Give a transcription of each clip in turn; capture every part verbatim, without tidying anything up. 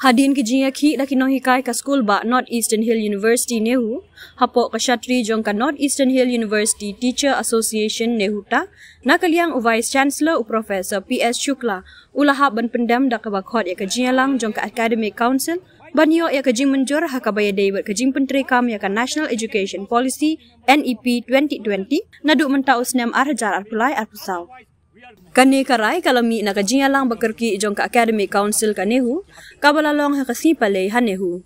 Hadien ki jingïakhih da ki nonghikai ka skul bah North Eastern Hill University NEHU, hapoh ka shatri jong ka North Eastern Hill University Teacher Association NEHUTA, na ka liang u Vice Chancellor u Professor P S Shukla u la hap ban pyndem da kaba khot ïa ka jingïalang jong ka Academic Council ban ïoh ïa ka jingmynjur ha kaba ïadei bad ka jingpyntreikam ïa ka National Education Policy, N E P twenty twenty, naduh mynta u snem ar hajar arphew lai arphew saw. Kane ka rai ka la mih na ka jingïalang ba kyrkieh jong ka Academic Council ka NEHU, kaba la long ha ka sngi Palei ha NEHU.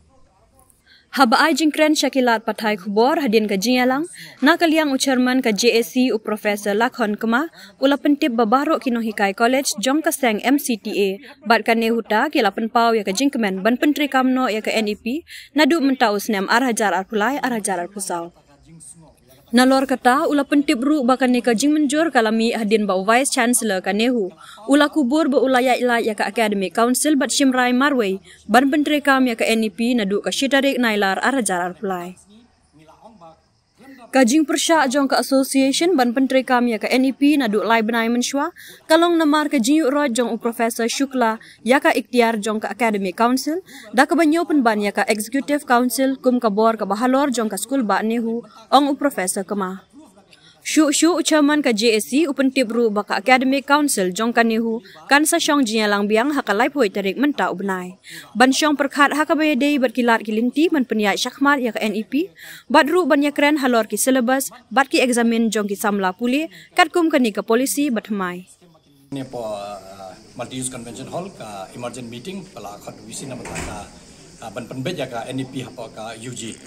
Haba ai jingkren sha ki lad pathai khubor hadien ka jingïalang, na ka liang u Chairman ka J A C u Professor Lakhon Kma u la pyntip ba baroh ki nonghikai college jong ka seng M C T A bad ka NEHUTA ki la pynpaw ïa ka jingkmen ban pyntreikam noh ïa ka N E P naduh mynta u snem ar hajar arphew lai ar hajar arphew saw. Nalor kata, u la pyntip ruh ba kane ka jingmynjur ka la mih hadien ba u Vice Chancellor ka NEHU u la kubur ba u la ïaid lait ïa ka Academic Council bad shim rai marwei ban pyntreikam ïa ka N E P naduh ka shi tarik Nailar ar hajar arphew lai. Ka jingpyrshah jong ka association ban pyntreikam ïa ka N E P naduh lai bnai mynshuwa ka long namar ka jingïuhroit jong u Professor Shukla ïa ka iktiar jong ka Academic Council da kaba ñiew pynban ïa ka Executive Council kum ka bor kaba halor jong ka skul bah NEHU, ong u Professor Kma. Shuh shuh u Chairman ka J A C u pyntip ruh ba ka Academic Council jong ka NEHU kan sa shong jingïalang biang ha ka laiphew tarik mynta u bnai. Ban shong pyrkhat ha kaba ïadei bad ki lad ki lynti ban pynïaid shakhmat ïa ka N E P bad ruh ban ïakren halor ki syllabus bad ki eksamin jong ki samla pule katkum kane ka policy bad thymmai. Ni po, uh, multi use convention hall ka emergent meeting pala khot V C na bata ka, uh, ban pynbeit ïa ka N E P hapoh ka U G.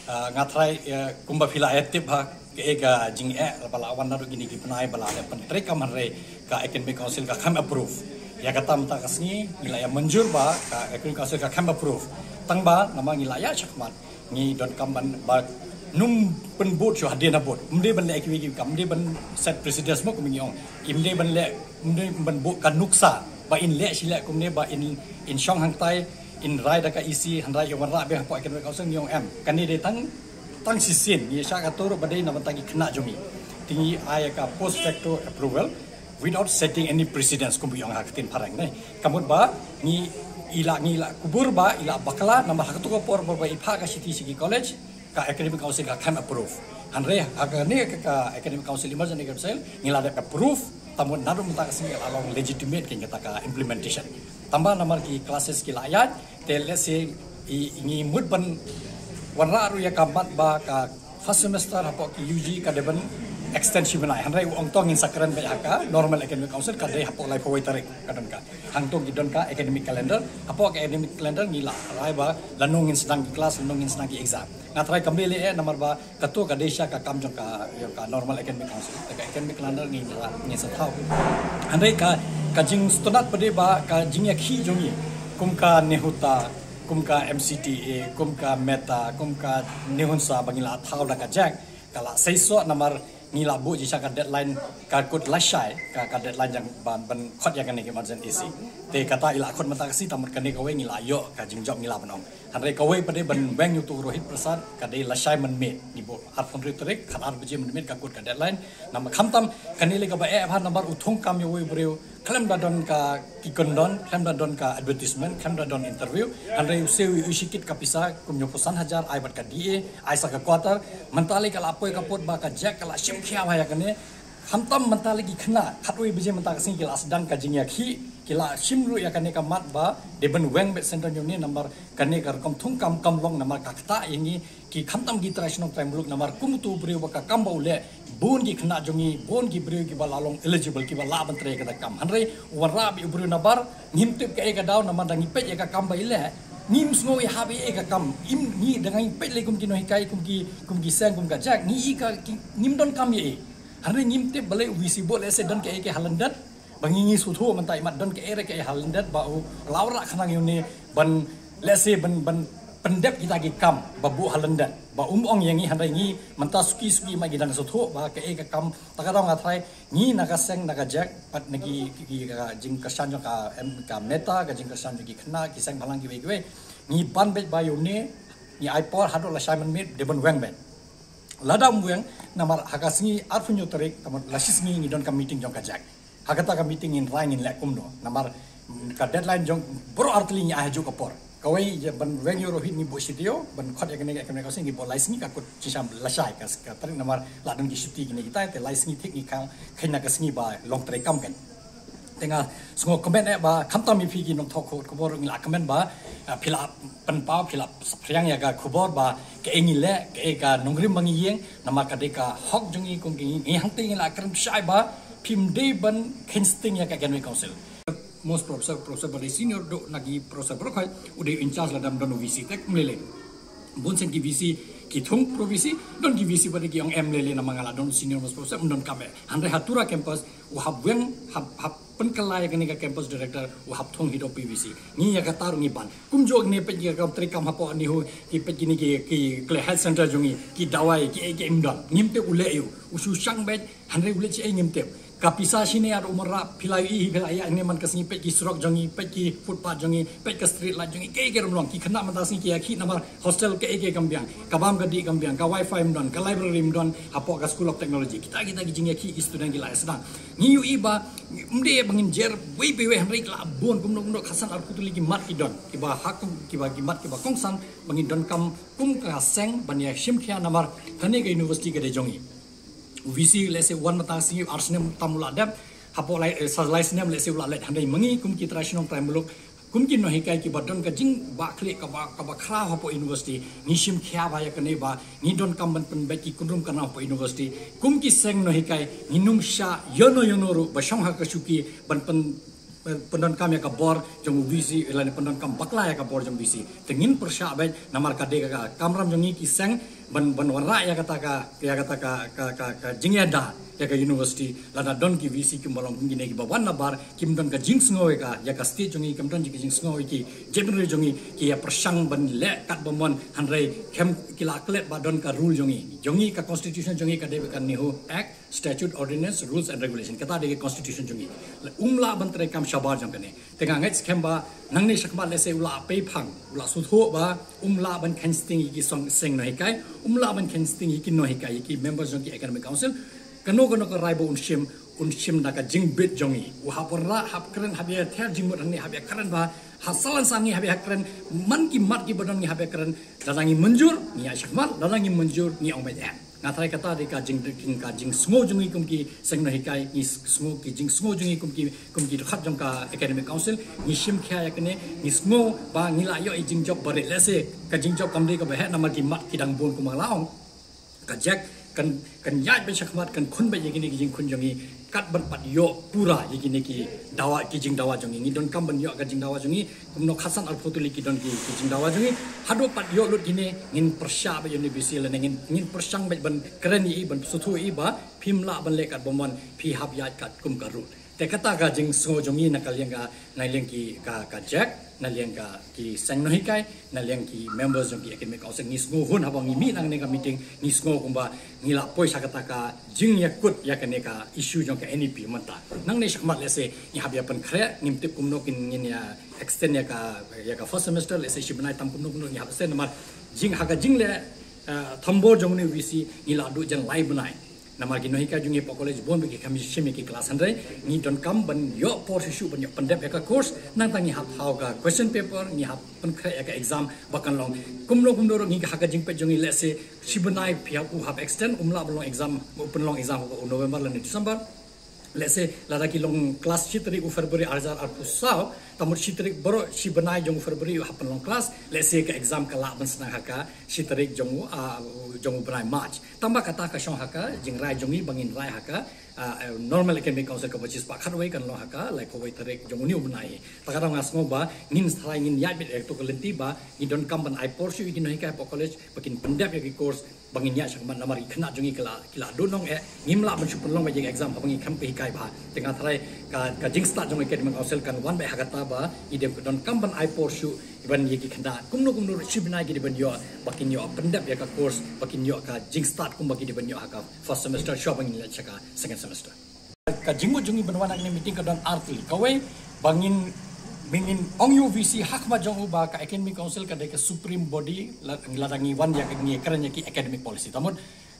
Uh, nga try, uh, kumba phi la ïa tip ha ka e ka jing e bala wan naduh kini ki pynai bala da pyntreikam hynrei ka Academic Council ka kham approve. Ïa kata mynta ka sngi ngi la ïa mynjur ba ka Academic Council ka kham approve. Tang ba namar ngi la ïa shakhmat ngi donkam ban ba num pynbud shuh hadien habud. Ym dei ban leh kiwei ki kam, ym dei ban set precedence mo kum ngi ong. Ym dei ban leh, ym dei ban buh ka nuksa ba in leh shi leh kumne ba in, in shong hangtai, in rai da ka E C, hynrei ïa wanrah biang hapoh Academic Council ngi ong em. Kane dei tang, tang shisien, ngi shah kato ruh ba dei na bynta ki khynnah jong ngi. Te ngi ai ka post facto approval without setting any precedence kum ba ong ha ka ktien phareng ne. Ka mut ba ngi i la, ngi la kubur ba i la bakla namar ha kato ka por ba i phah ka shithi sha ki college ka Academic Council ka kham approve. Hynrei ha kane ka, ka Academic Council, Emergent Academic Council ngi la dep approve, ta mut naduh mynta ka sngi la long legitimate kein kata ka implementation. Tang ba namar ki classes ki la ïaid, te let's say i, i ngi mut ban wanrah ruh ïa ka mat ba ka first semester hapoh ki U G ka dei ban extend shi bnai. Hynrei u ong to ngin sa kren beit ha ka Normal Academic Council ka dei hapoh laiphew wei tarik ka don ka. Hangto ki don ka academic calendar, hapoh ka academic calendar ngi la rai ba lano ngin sdang ki class, lano ngin sdang ki exam. Nga try kam dei leh eh namar ba kato ka dei sha ka kam jong ka, jong ka Normal Academic Council. Te ka Academic Calendar ngi la, ngi sa thaw. Hynrei ka, ka jingsngewtynnat pat dei ba ka jingïakhih jong ngi kum ka NEHUTA, kum ka M C T A, kum ka META, kum ka NEHUNSA ba ngi la thaw da ka JAC ka la seisoh namar ngi la buh ji sha ka deadline ka kut lashai ka, ka deadline jong ban, ban khot ïa kane ka emergent E C. Te kata i la khot mynta ka sngi, ta mut kane kawei ngi la ïoh ka jingjop ngi la ban ong. Hynrei kawei pat dei ban weng ïa utu u Rohit Prasad ka dei lashai mynmiet, ngi buh arphew hynriew tarik khatar baje mynmiet ka kut ka deadline. Namar khamtam kane lei kaba eh bha namar u thungkam ïa uwei u briew khlem da don ka ki kyndon, khlem da don ka advertisement, khlem da don interview. Hynrei u siew u shikit ka pisa kum hynñiewphew san hajar ai bad ka D A, ai sa ka quarter. Mynta lei ka la poi ka put ba ka JAC ka la shim khia bha ïa kane. Khamtam mynta lei ki khynnah khatwei baje mynta ka sngi ki la sdang ka jingïakhih, ki la shim ruh ïa kane ka mat ba dei ban weng beit syndon ïa une namar kane ka rukom thungkam kam long namar ka ktah ïa ngi ki khamtam ki trai shnong trai muluk namar kum utu u briew ba ka kam ba u leh bun ki khynnah jong ngi, bun ki briew kiba la long eligible kiba lah ban trei kata ka kam. Hynrei u wanrah beit u briew nabar ngim tip kaei ka daw namar da ngi peit ïa ka kam ba i leh ngim sngew i hap ïa ka kam. Im ngi da ngi peit lei kum ki nonghikai, kum ki, kum ki seng, kum ka JAC ngi i ka ki, ngim donkam ïa i. Hynrei ngim tip balei u V C buh lehse don kaei kaei ha lyndet ba ngi ngi sngewthuh mynta i mat don kaei re kaei ha lyndet ba u la wanrah khnang ïa une ban lehse ban, ban pyndep kita ki kam ba buh ha lyndet ba um ong ïa ngi. Hynrei ngi mynta suki suki mat ngi dang sngewthuh ba kaei ka kam. Ta ka daw nga try ngi na ka seng na ka JAC bad na ki, ki, ki ka jingkyrshan jong ka, em, ka META, ka jingkyrshan jong ki khynnah ki seng bhalang kiwei kiwei, ngi ban beit ba ïa une ngi ai por haduh lashai mynmiet dei ban weng beit. Lada um weng namar ha ka sngi arphew hynñiew tarik, namar la shi sngi ngi don ka meeting jong ka JAC. Ha kata ka meeting ngin rai ngin leh kumno namar, mm, ka deadline jong baroh artylli ngi ai ha juh ka por. Kawei, ïa ban weng ïoh ruh hi ngi buh shi taïew ban khot ïa kane ka academic council, ngi buh lai sngi, ka kut shisha lashai ka, ka tarik namar la don ki shuti kine kita, te lai sngi thik ngi khang khein na ka sngi ba long treikam kan. Te nga sngew kmen eh ba khamtam ïa phi ki nongthoh khubor ngi la kmen ba, ah, phi la pynpaw, phi la saphriang ïa ka khubor ba kaei ngi leh, kaei ka nongrim ba ngi ïeng, namar ka dei ka hok jong ngi kum ki ngi, ngi hangta ngi la kren shai ba phim dei ban kheiñ sting ïa ka academic council. Most professor, professor ba dei senior, duh na ki professor baroh khoit u dei in charge lada ym don u V C, te ym lei lei. Bun sien ki V C ki thung pro V C, don ki V C ba dei ki ong em lei lei namar nga la don senior most professor, ym don kam eh. Hynrei ha Tura campus u hap weng, hap, hap pynkylla ïa kane ka campus director, u hap thung hi da u P V C. Ngi ïa kata ruh ngi ban. Kumjuh kine peit ki kam treikam hapoh NEHU, ki peit kine ki, ki, ki health center jong ngi, ki dawai, ki, ki ym don. Ngim tip u leh aiu, u shu shang beit, hynrei u leh shi ei ngim tip. Ka pisa shine ar u marap, phi la ïohi hi, phi la ïa ne man ka sngi, peit ki surok jong ngi, peit ki footpath jong ngi, peit ka street light jong ngi, kaei kaei ruh ym long, ki khynnah mynta sngi ki ïakhih namar hostel kaei kaei kam biang, ka bam ka dih kam biang, ka wifi ym don, ka library ym don hapoh ka School of Technology. Kita kita ki jingïakhih ki student ki la ïa sdang. Ngi ïohi ba ym dei ba ngin jer wei pa wei, hynrei ki la bun, kumno kumno khatsan arphew tylli ki mat ki don, kiba ha kum, kiba ki mat kiba kongsan ba ngin donkam kum ka seng ban ïa shim khia namar kane ka university ka dei jong ngi. U V C lehse u wan mynta sngi, ar snem tam u la dep, hapoh lai, eh, sa lai snem lehse u la leit, hynrei ma ngi kum ki trai shnong trai muluk, kum ki nonghikai kiba don ka jingbakla kaba, kaba khraw hapoh university, ngi shim khia ba ïa kane ba ngi donkam ban pynbeit ki kynrum kynram hapoh university. Kum ki seng nonghikai ngin ym shah ïano ïano ruh ba shong ha ka shuki ban pyn, pyn, pyndonkam ïa ka bor jong u V C, lane pyndonkam bakla ïa ka bor jong u V C. Te ngin pyrshah beit namar ka dei ka kamram jong ngi ki seng ban, ban wanrah ïa kata ka, ïa kata ka, ka, ka, ka jingïada ïa ka university. Lada don ki V C kim ba long kum kine kiba wan nabar, kim don ka jingsngew ïa ka, ïa ka state jong ngi, kim don ka jingsngew ïa ki jaitbynriew jong ngi, ki ïa pyrshang ban leh katba mon, hynrei khlem, ki la klet ba don ka rule jong ngi. Jong ngi ka constitution jong ngi ka dei ka NEHU Act, Statute, Ordinance, Rules and Regulation. Kata dei ka constitution jong ngi. Um lah ban treikam shabar jong kane. Te nga ngeit skhem ba nangne shakhmat lehse u la pei phang, u la sngewthuh ba um lah ban kheiñ sting ïa ki seng nonghikai, um lah ban kheiñ sting ïa ki nonghikai, ïa ki members jong ki academic council. Kano kano ka rai ba un shim, un shim da ka jingbit jong ngi. U hap wanrah, hap kren, hap ïa ther jingmut hangne, hap ïa kren ba ha salan san ngi hap ïa kren, man ki mat kiba don ngi hap ïa kren. Lada ngi mynjur ngi ïa shakhmat, lada ngi mynjur ngi ong beit em. Nga tharai kata dei ka jing, ka jingsngew jong ngi kum ki seng nonghikai, ngi sngew, ki jingsngew jong ngi kum ki, kum ki dkhot jong ka academic council, ngi shim khia ïa kane, ngi sngew ba ngi la ïoh i jingjop barit. Lehse ka jingjop kam dei kaba heh namar ki mat ki dang bun kumba la ong. Ka JAC kan, kan ïaid beit shakhmat, kan khun beit ïa kine ki jingkhun jong ngi, kat ban pat ïoh pura ïa kine ki dawa, ki jingdawa jong ngi. Ngi donkam ban ïoh ka jingdawa jong ngi, kumno khatsan arphew tylli ki don ki, ki jingdawa jong ngi. Haduh pat ïoh lut kine, ngin pyrshah beit ïa u V C lane ngin, ngin pyrshang beit ban kren ïa i, ban sngewthuh ïa i ba phim lah ban leh katba mon, phi hap ïaid kat kum ka rule. Te kata ka jingsngew jong ngi na ka liang ka, na liang ki ka, ka JAC, na liang ka ki seng nonghikai, na liang ki members jong ki academic council. Ngi sngew hun haba ngi mih nangne ka meeting, ngi sngew kumba ngi la poi sha kata ka jingïakut ïa kane ka issue jong ka NEP mynta. Nangne shakhmat lehse ngi hap ïa pynkhreh, ngim tip kumno kin ngin ïa extend ïa ka, ïa ka first semester, lehse shi bnai tam kumno kumno ngi hap extend namar jing ha ka jingleh, eh, thombor jong une u V C ngi la duh jan lai bnai. Namar ki nonghikai jong ngi hapoh college bun bha ki kham shim ïa ki class, hynrei ngi donkam ban ïoh por shuh shuh ban ïoh pyndep ïa ka course, nangta ngi hap thaw ka question paper, ngi hap pynkhreh ïa ka exam ba kan long. Kumno kumno ruh ngi ha ka jingpeit jong ngi lehse shi bnai phi hap, u hap extend, um lah ban long exam, u pynlong exam ha u November lane December. Lehse lada ki long class shi tarik u February ar hajar arphew saw, ta mut shi tarik baroh shi bnai jong u February u hap pynlong class, lehse ka exam ka lah ban sdang ha ka shi tarik jong u, ah, jong u bnai March. Tangba kata ka shong ha ka jingrai jong ngi ba ngin rai ha ka, ah, eh, normal academic council kaba shispah khatwei kan long ha ka laiphew wei tarik jong une u bnai. Te ka daw nga sngew ba ngin tharai ngin ïaid beit ïa kato ka lynti ba ngi donkam ban ai por shuh ïa ki nonghikai hapoh college ba kin pyndep ïa ki course ba ngin ïaid shakhmat namar ki khynnah jong ngi ki la, ki la duna eh, ngim lah ban shu pynlong beit ïa ka exam haba ngi khlem pynhikai bha. Te nga tharai ka, ka jingstad jong academic council kan wan beit ha kata ba ngi dei donkam ban ai por shuh ban ïa ki khynnah kumno kumno ruh shi bnai ki dei ban ïoh ba kin ïoh pyndep ïa ka course, ba kin ïoh ka jingstad kumba ki dei ban ïoh ha ka first semester shuwa ba ngin leit sha ka second semester. Ka jingmut jong ngi ban wan ha kane meeting ka don ar tylli. Kawei, ba ngin, ba ngin ong ïa u V C ha khmat jong u ba ka academic council ka dei ka supreme body, la, lada ngi wan ïa ka, ngi kren ïa ki academic policy. Ta mut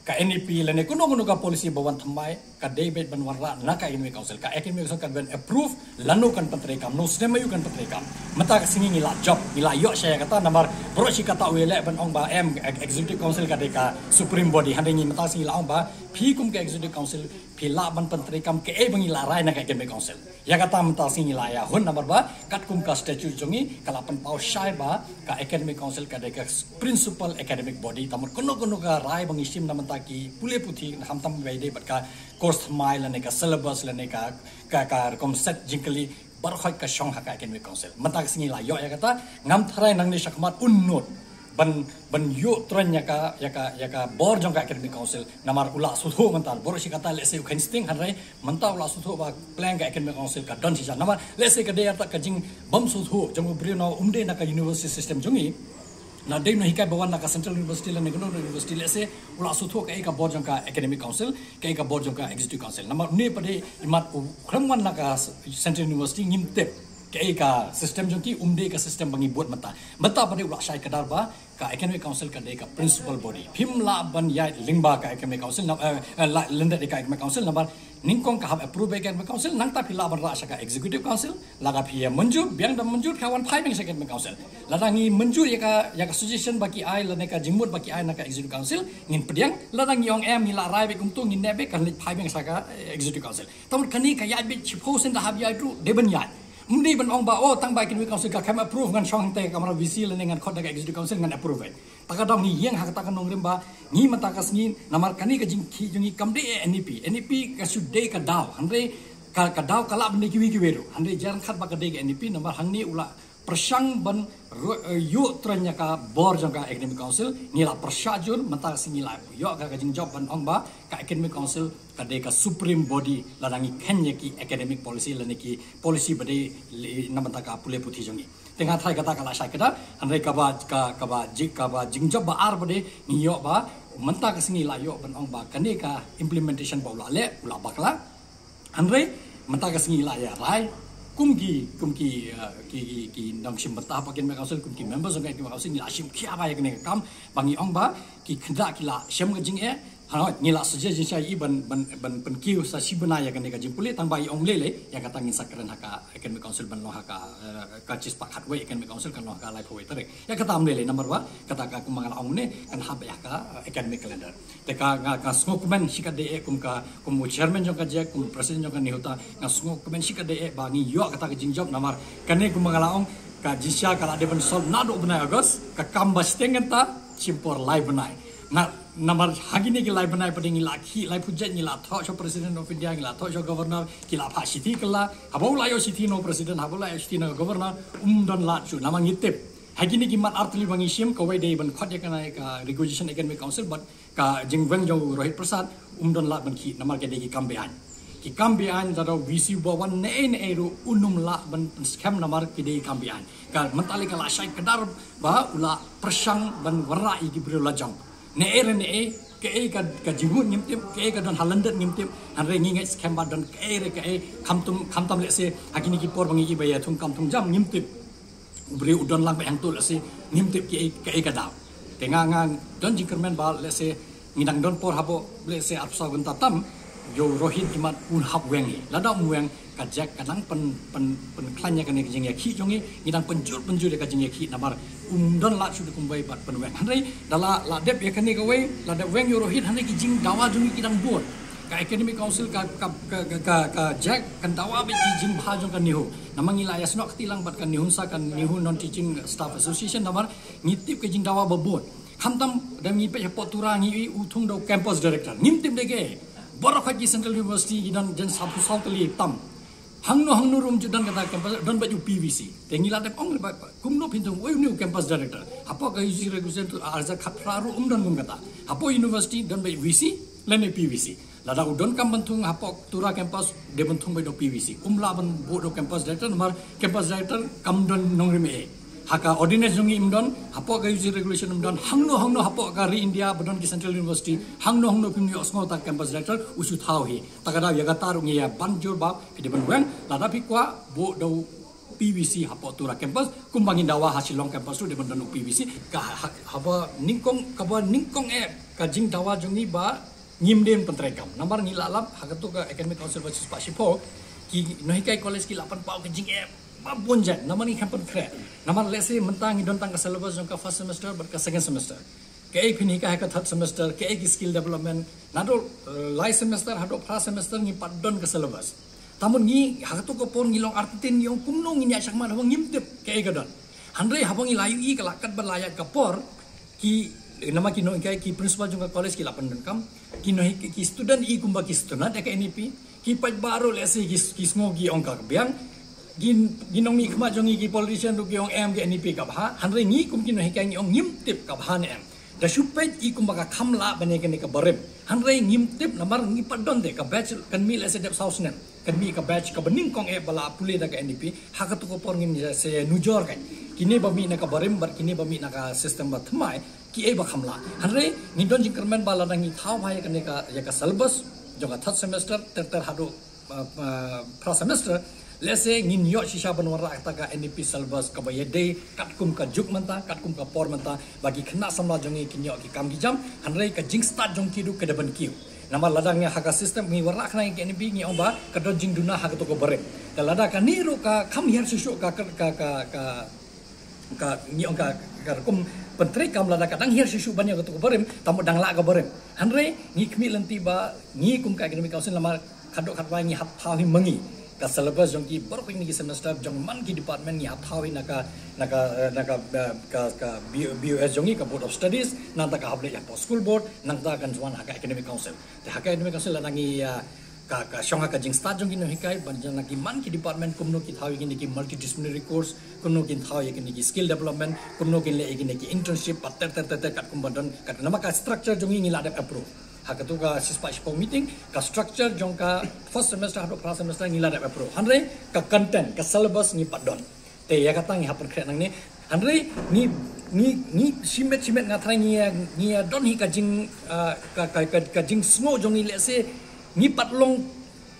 ka NEP lane kumno kumno ka policy ba wan thymmai ka dei beit ban wanrah na ka academic council. Ka academic council kan ban approve lano kan pyntreikam, no snem aiu kan pyntreikam. Mynta ka sngi ngi la jop, ngi la ïoh sha ïa kata namar baroh shi katta u leh ban ong ba em, Executive Council ka dei ka supreme body. Hynrei ngi mynta ka sngi la ong ba phi kum ka Executive Council phi lah ban pyntreikam kaei ba ngi la rai na ka Academic Council. Ïa kata mynta ka sngi ngi la ïa hun namar ba katkum ka statute jong ngi ka la pynpaw shai ba ka Academic Council ka dei ka principal academic body. Te namar kano kano ka rai ba ngi shim na mynta ki pule puthi, khamtam ba ïadei bad ka course thymmai lane ka syllabus lane ka, ka, ka rukom set jingkylli, baroh khoit ka shong ha ka Academic Council. Mynta ka sngi la ïoh ïa kata, ngam tharai nangne shakhmat un nud ban, ban ïoh tren ïa ka, ïa ka, ïa ka bor jong ka Academic Council. Namar u la sngewthuh mynta, baroh shi katta lehse u kheiñ sting, hynrei mynta u la sngewthuh ba pleng ka Academic Council ka don shisha. Namar lehse ka dei arta ka jingbym sngewthuh jong u briew na um dei na ka university system jong ngi. Na dei u nonghikai ba wan na ka Central University lane kano kano university, lehse u la sngewthuh kaei ka bor jong ka Academic Council, kaei ka bor jong ka Executive Council. Namar une pat dei imat u khlem wan na ka Central University ngim tip kaei ka system jong ki, um dei ka system ba ngi bud mynta. Mynta pat dei u la shai kdar ba ka Academic Council ka dei ka principal body. Phim lah ban ïaid lyngba ka Academic Council, na, eh, eh, la, lyndet ïa ka Academic Council namar nyngkong ka hap approve ïa ka Academic Council, nangta phi lah ban rah sha ka Executive Council, lada phi ïa mynjur, biang da mynjur, ka wan phai biang sha ka Academic Council. Lada ngi mynjur ïa ka, ïa ka suggestion ba ki ai, lane ka jingmut ba ki ai na ka Executive Council, ngin pdiang, lada ngi ong em, ngi la rai beit kumto, ngin neh beit, kan leit phai biang sha ka, eh, Executive Council. Te mut kane ka ïaid beit shiphew sien da hap ïaid ruh, dei ban ïaid. Ym dei ban ong ba, oh, tang ba Academic Council ka khlem approve ngan shong hangtei ha ka kamra V C lane ngan khot da ka Executive Council ngan approve. Te ka daw ngi ïeng ha kata ka nongrim ba ngi mynta ka sngi namar kane ka jingkhih jong ngi kam dei eh N E P. N E P ka shu dei ka daw. Hynrei ka, ka daw ka lah ban dei kiwei kiwei ruh. Hynrei jingkhat ba ka dei ka N E P namar hangne u la pyrshang ban ro-, eh, ïoh tren ïa ka bor jong ka Academic Council, ngi la pyrshah jur, mynta ka sngi ngi la ïoh ka, ka jingjop ban ong ba ka Academic Council ka dei ka supreme body lada ngi kheiñ ïa ki academic policy lane ki policy ba dei li-, na bynta ka pule puthi jong ngi. Te nga tharai kata ka la shai kdar, hynrei kaba, ka, kaba ji-, kaba jingjop ba ar ba dei ngi ïoh ba mynta ka sngi la ïoh ban ong ba kane ka implementation ba u la leh, u la bakla. Hynrei mynta ka sngi la ïa rai kum ki, kum ki, eh, ki, ki, ki nongshim bynta ha ka Academic Council, kum ki members jong ka Academic Council, ngi la shim khia ba ïa kane ka kam ba ngi ong ba ki khynnah ki la shem ka jingeh. Hynrei ngi la suggest jingshisha ïa i ban, ban, ban pynkiew sa shi bnai ïa kane ka jingpule, tang ba i ong lei lei ïa kata ngin sa kren ha ka Academic Council ban long ha ka, eh, ka chispah khatwei, Academic Council kan long ha ka laiphew wei tarik. Ïa kata ym lei lei namar ba kata ka kumba nga la ong mynne kan hap ïa ka, eh, academic calendar. Te ka nga, nga sngewkmen shikatdei eh kum ka, kum u chairman jong ka JAC, kum u president jong ka NEHUTA, nga sngewkmen shikatdei eh ba ngi ïoh kata ka jingjop namar kane kumba nga la ong ka jingshisha ka la dei ban solve naduh u bnai August, ka kam ba shiteng kata shim por lai bnai. Na, namar ha kine ki lai bnai pat ngi la khih laiphew jait, ngi la thoh sha u President of India, ngi la thoh sha u Governor, ki la phah shithi kylla, haba u la ïoh shithi na u President, haba u la ïoh shithi na u Governor, um don lad shuh, namar ngi tip. Ha kine ki mat artylli ba ngi shim, kawei dei ban khot ïa kane ka Requisition Academic Council, bad ka jingweng jong u Rohit Prasad, um don lad ban khih, namar ka dei ki kam be-aiñ. Ki kam be-aiñ, lada u V C u ba wan naei naei ruh un ym lah ban pynskhem namar ki dei ki kam be-aiñ. Ka mynta lei ka la shai kdar ba u la pyrshang ban wanrah ïa ki briew lajong. Naei re naei, kaei ka, ka jingmut ngim tip, kaei ka don ha lyndet ngim tip, hynrei ngi ngeit skhem ba don kaei re kaei, khamtam, khamtam lehse ha kine ki por ba ngi i ba ïa thung kam thung jam ngim tip. U briew u don lang beit hangto lehse ngim tip kaei, kaei ka daw. Te nga, nga don jingkyrmen ba lehse ngi dang don por hapoh lehse arphew saw kynta tam, ïa u Rohit imat un hap weng hi. Lada um weng ka JAC ka dang pyn, pyn, pynkhlaiñ ïa kane ka jingïakhih jong ngi, ngi dang pynjur pynjur ïa ka jingïakhih namar um don lad shuh da kumwei bad pynweng. Hynrei da la, la dep ïa kane kawei, la dep weng ïa u Rohit, hynrei ki jingdawa jong ngi ki dang bun. Ka Academic Council, ka, ka, ka, ka, ka, ka JAC kan dawa beit ki jingbha jong ka NEHU. Namar ngi la ïasnoh kti lang bad ka NEHUNSA, ka NEHU Non Teaching Staff Association, namar ngi tip ka jingdawa ba bun. Khamtam da ngi peit hapoh Tura ngi i u thung da u campus director. Ngim tip de kaei. Baroh khoit ki Central University ki don jan saphew saw tylli tam. Hangno hangno ruh um ju don kata campus, don beit u P V C. Te ngi la dep ong re ba kumno phin thung, oi, une u campus director. Hapoh ka U G C regulation tu ar hajar khatphra ruh um don kum kata. Hapoh university don beit V C lane P V C. Lada u donkam ban thung hapoh Tura campus, dei ban thung beit da u P V C. Um lah ban buh da u campus director namar campus director kam don nongrim ei. Ha ka ordinance jong ngi um don, hapoh ka U G C regulation um don, hangno hangno hapoh ka ri India ba don ki Central University, hangno hangno phim ïohsngew ta campus director u shu thaw hi. Ta ka daw ïa kata ruh ngi ïa ban jur ba phi dei ban weng, lada phi kwah buh da u P V C hapoh Tura campus, kumba ngin dawa ha Shillong campus ruh dei ban don u P V C, ka ha, haba nyngkong, kaba nyngkong eh ka jingdawa jong ngi ba ngim dei ban pyntreikam. Namar ngi la lap ha kato ka Academic Council ba shispah shiphew, ki nonghikai college ki la pynpaw ka jingeh Ba bun jait, namar ngi khlem pynkhreh. Namar lehse mynta ngi don tang ka syllabus jong ka first semester bad ka second semester. Kaei phin hikai ha ka third semester, kaei ki skill development. Naduh, eh, lai semester haduh phra semester ngi pat don ka syllabus. Te mut ngi ha kato ka por ngi long artatien, ngi ong kumno ngin ïaid shakhmat haba ngim tip kaei ka don. Hynrei haba ngi la ïohi ka la kat bad la ïaid ka por, ki, namar ki nonghikai, ki principal jong ka college ki la pyndonkam. Ki nonghikai, ki student i kumba ki sngewtynnat ïa ka N E P. Ki paidbah ruh lehse ki, ki sngew, ki ong ka biang. Ki, ki nongmihkhmat jong ngi ki politician ruh ki ong em, ka N E P ka bha. Hynrei ngi kum ki nonghikai ngi ong ngim tip ka bha ne em. Da shu peit i kumba ka kham lah ban ïa kane ka barim. Hynrei ngim tip namar ngi pat don te ka batch kan mih lehse dep saw snem. Kan mih ka batch kaba nyngkong eh ba la pule da ka N E P, ha kato ka por ngin ïa sa nujor kan. Kine ba mih na ka barim bad kine ba mih na ka system ba thymmai, kiei ba kham lah. Hynrei ngi don jingkyrmen ba lada ngi thaw bha ïa kane ka, ïa ka syllabus jong ka third semester ter ter haduh, uh, uh, phra semester, lehse ngin ïoh shisha ban wanrah kata ka N E P syllabus kaba ïadei katkum ka juk mynta, katkum ka por mynta, ba ki khynnah samla jong ngi kin ïoh ki kam ki jam. Hynrei ka jingstad jong ki ruh ka dei ban kiew. Namar lada ngi ha ka system ngi wanrah khnang ïa ka N E P, ngi ong ba ka don jingduna ha kato ka barim. Te lada kane ruh ka kham hiar shuh shuh ka, ka, ka, ka, ka, ngi ong ka, ka rukom pyntreikam lada ka dang hiar shuh shuh ban ïa kato ka barim, te mut dang lah ka barim. Hynrei ngi khmih lynti ba ngi kum ka Academic Council namar khadduh khadwai ngi hap thaw hi ma ngi ka syllabus jong ki baroh kine ki semester, jong man ki department ngi hap thaw hi na ka, na ka, eh, na ka, eh, ka, ka B-, B O S jong ngi, ka Board of Studies, nangta ka hap leit hapoh School Board, nangta kan sa wan ha ka Academic Council. Te ha ka Academic Council lada ngi, ah, ka, ka shong ha ka jingstad jong ki nonghikai, ban jong na ki man ki department, kumno ki thaw ïa kine ki multidisciplinary course, kumno kin thaw ïa kine ki skill development, kumno kin leh ïa kine ki internship, pat ter ter ter ter katkum ba don, kat namar ka structure jong ngi ngi la dep approve. Ha kato ka shispah shiphew meeting, ka structure jong ka first semester haduh phra semester ngi la dep approve. Hynrei ka content, ka syllabus ngi pat don. Te ïa kata ngi hap pynkhreh nangne. Hynrei ngi, ngi, ngi shimet shimet nga tharai ngi, ngi don hi ka jing, ah, ka, ka, ka, ka jingsngew jong ngi lehse ngi pat long,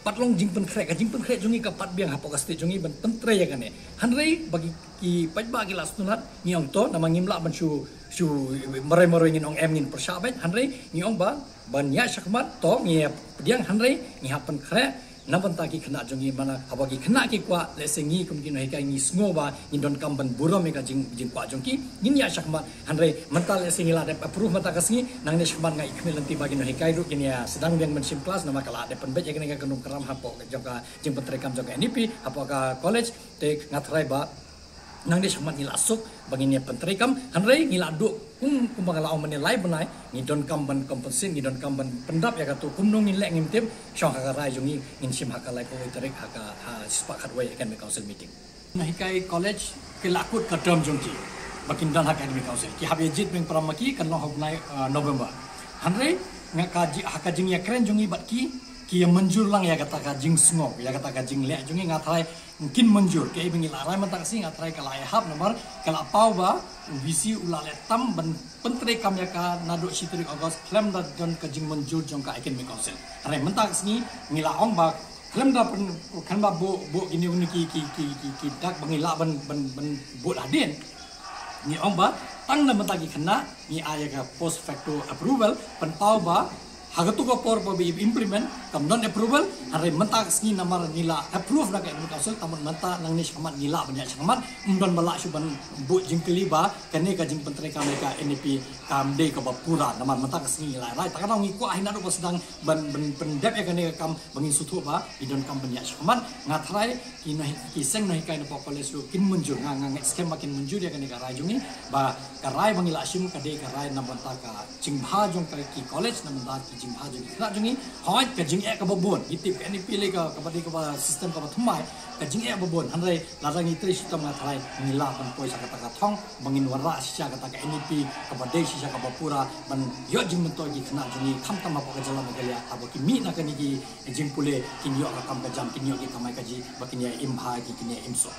pat long jingpynkhreh, ka jingpynkhreh jong ngi ka pat biang hapoh ka state jong ngi ban pyntrei ïa kane. Hynrei ba ki, ki paidbah ki la sngewtynnat, ngi ong to, namar ngim lah ban shu, shu marwei marwei ngin ong em, ngin pyrshah beit, hynrei ngi ong ba ban ïaid shakhmat to ngi ïa pdiang, hynrei ngi hap pynkhreh na bynta ki khynnah jong ngi, namar haba ki khynnah ki kwah, lehse ngi kum ki nonghikai ngi sngew ba ngin donkam ban burom ïa ka jing, jingkwah jong ki, ngin ïaid shakhmat. Hynrei mynta lehse ngi la dep approve mynta ka sngi, nangne shakhmat nga i khmih lynti ba ki nonghikai ruh kin ïa sdang biang ban shim klas, namar ka la dep pynbeit ïa kane ka kynrum kynram hapoh jong ka jingpyntreikam jong ka N E P hapoh ka college. Te nga tharai ba nangne shakhmat ngi la suk ba ngin ïa pyntreikam, hynrei ngi la duh kum, kumba nga la ong mynne lai bnai, ngi donkam ban compensate, ngi donkam ban pyndap ïa kato, kumno ngin leh ngim tip. Shong ha ka rai jong ngi, ngin shim ha ka laiphew tarik ha ka, ha shispah khatwei Academic Council meeting. Nonghikai college ki la kut ka term jong ki ba kin don ha ka Academic Council, ki hap ïa jied biang para ma ki, kan long ha u bnai, uh, November. Hynrei nga ka ji-, ha ka jingïakren jong ngi bad ki, ki ïa mynjur lang ïa kata ka jingsngew, ïa kata ka jingleh jong ngi. Nga tharai kin mynjur, kaei ba ngi la rai mynta ka sngi nga tharai ka la ïahap, namar ka la paw ba u V C u la leh tam ban pyntreikam ïa ka naduh shi tarik August khlem da don ka jingmynjur jong ka Academic Council. Hynrei mynta ka sngi ngi la ong ba khlem da pyn-, khlem da buh, buh kine, kine ki, ki, ki, ki, ki dak ba ngi lah ban, ban, ban buh hadien. Ngi ong ba tang na mynta ki khynnah ngi ai ïa ka post facto approval, pynpaw ba ha kato ka por ba i implement kam don approval. Hynrei mynta ka sngi namar ngi la approve na ka Academic Council, te mut mynta nangne shakhmat ngi lah ban ïaid shakhmat, ym don ba lah shuh ban buh jingkylli ba kane ka jingpyntreikam ïa ka N E P kam dei kaba pura. Namar mynta ka sngi ngi la rai, te ka daw ngi kwah hi naduh ba sdang ban, ban pyndep ïa kane ka kam ba ngin sngewthuh ba ngi donkam ban ïaid shakhmat. Nga tharai ki nonghi-, ki seng nonghikai napoh college ruh kin mynjur, nga, nga ngeit skhem ba kin mynjur ïa kane ka rai jong ngi, ba ka rai ba ngi la shim ka dei ka rai na bynta ka jingbha jong ka, ki college, na bynta ki jingbha jong ki khynnah jong ngi. Hooid ka jingeh kaba bun, ngi tip ka N E P lei ka, kaba dei kaba system kaba thymmai, ka jingeh ba bun. Hynrei lada ngi trei shitom nga tharai ngi lah ban poi sha kata ka thong ba ngin wanrah shisha kata ka N E P kaba dei shisha kaba pura ban ïoh jingmyntoi ki khynnah jong ngi, khamtam hapoh ka jylla Meghalaya, haba ki mih na kane ki jingpule kin ïoh ka kam ka jam, kin ïoh ki kamai kajih ba kin ïa im bha, ki kin ïa im suk.